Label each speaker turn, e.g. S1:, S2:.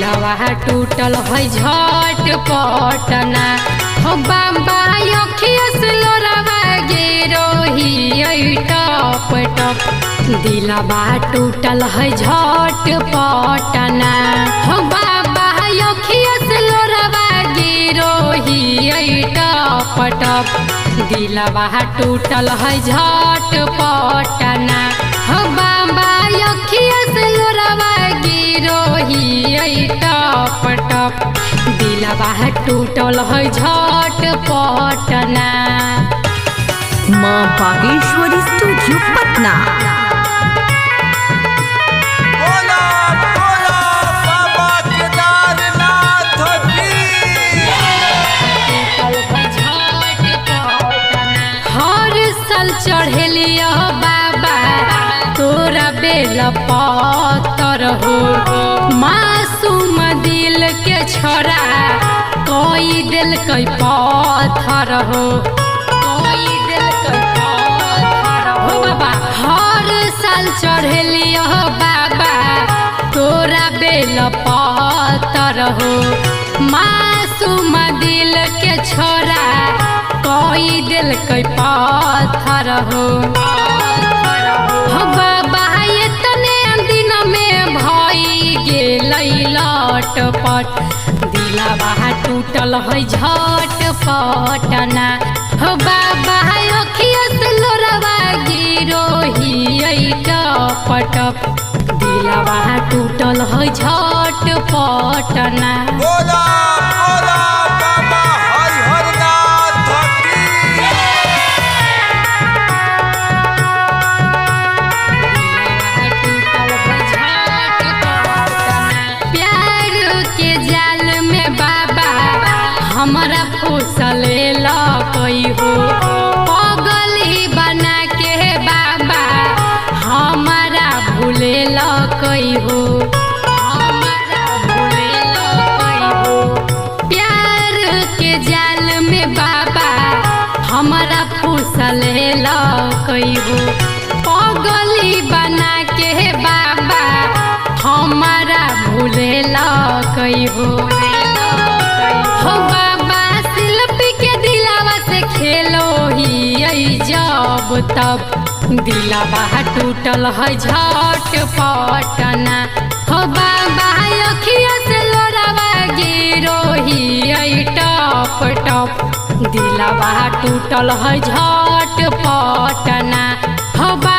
S1: दिलवा टूटल है झट पटना। हो बाबा अखिया से लोरवा गिरोही टप टप, दिलवा टूटल है झट पटना। हो बाबा अखिया से लोरवा गिरोही टप टप, दिलवा टूटल है झट पटना। हो बाबा अखिया से लोरवा गिरोही टप टप, दिलवा टूटल है झट पटना।
S2: माँ बागेश्वरी स्टूडियो पटना।
S3: बोला बोला बाबा केदारनाथ की।
S1: हर साल चढ़ेलिया बाबा तोरा बेल पत्थर हो, मासूम दिल के छोरा कोई दिल के पत्थर हो, कोई दिल के पत्थर हो। बाबा हर साल चढ़ेलिया बाबा तोरा बेल पत्थर हो, मासूम दिल के छोरा कोई दिल के पत्थर हो। हो बाबा एतने दिन में भई गेलै लटपट, दिलवा टूटल है झट पटना। हो बाबा अखिया से लोरवा गिरोही टप टप, दिलवा टूटल है झट पटना।
S3: बोला बोला बाबा हरिहरनाथ की।
S1: प्यार के जाल में बाबा हमरा फुसले लकई हो, पगली बना के बाबा हमारा भूले लकई हो, हमारा भूले लकई हो। प्यार के जाल में बाबा हमारा फुसले लकई हो, पगली बना के बाबा हमारा भूले लकई हो। हो बाबा शिल्पी के दिलावा से खेलो ही जब तब, दिलावा टूटल है झट पटना। हो बाबा अखिया से लोरवा गिरोही टप टप, दिलवा टूटल है झट पटना। हो बाबा।